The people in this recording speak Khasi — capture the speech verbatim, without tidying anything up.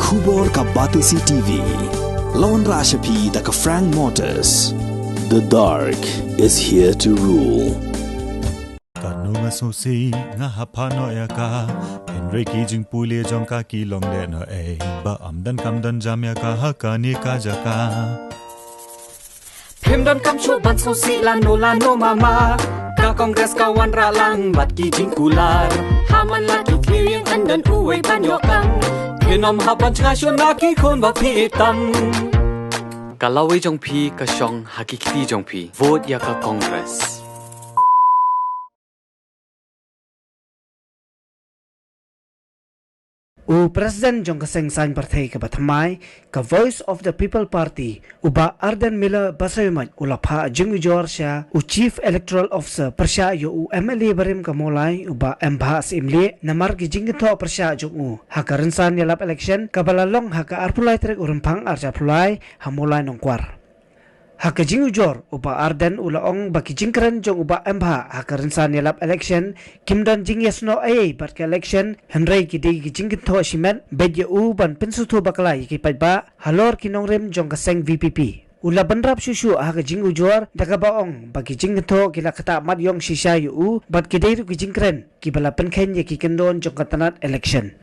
Khubor ka Batesi T V. La wanrah sha phi da ka Frank Motors. The dark is here to rule. Katno nga sngewsih nga hap phah noh ïa ka. Hynrei ki jingpule jong ka ki long lehnohei. Ba ym don kam don jam ïa ka ha kane ka jaka. Phim don kam shuh ban sngewsih lano lano mama. Ka Congress ka wanrah lang bad ki jingkular. Ha man la ki khlieh ïing yn don uwei ban ïoh kam. Phin ym hap ban sngewsih na ki khun ba phi ïeit tam. Ka lawei jong phi ka shong ha ki kti jong phi. Vote ïa ka Congress. U President jong ka seng saiñ pyrthei kaba thymmai, ka Voice of the People Party, u Bah Ardent Miller Basaiawmoit, u la phah jingujor sha u Chief Electoral Officer pyrshah ïa u M L A barim ka Mawlai, u Bah M Bhah Syiemlieh, namar ki jingkynthoh pyrshah jong u ha ka rynsan ïalap election kaba la long ha ka arphew lai tarik u Rymphang arhajar arphew lai ha Mawlai Nongkwar. Ha ka jingujor, u Bah Ardent u la ong ba ki jingkren jong u Bah M Bhah ha ka rynsan ïalap election kim don jingïasnoh ei ei bad ka election, hynrei ki dei ki jingkynthoh shimet beit ïa u ban pynsngewthuh bakla ïa ki paidbah halor ki nongrim jong ka seng V P P. U la bynrap shuh shuh ha ka jingujor da kaba ong ba ki jingkynthoh ki la ktah mat ïong shisha ïa u bad ki dei ruh ki jingkren kiba la pynkheiñ ïa ki kyndon jong ka tnat election.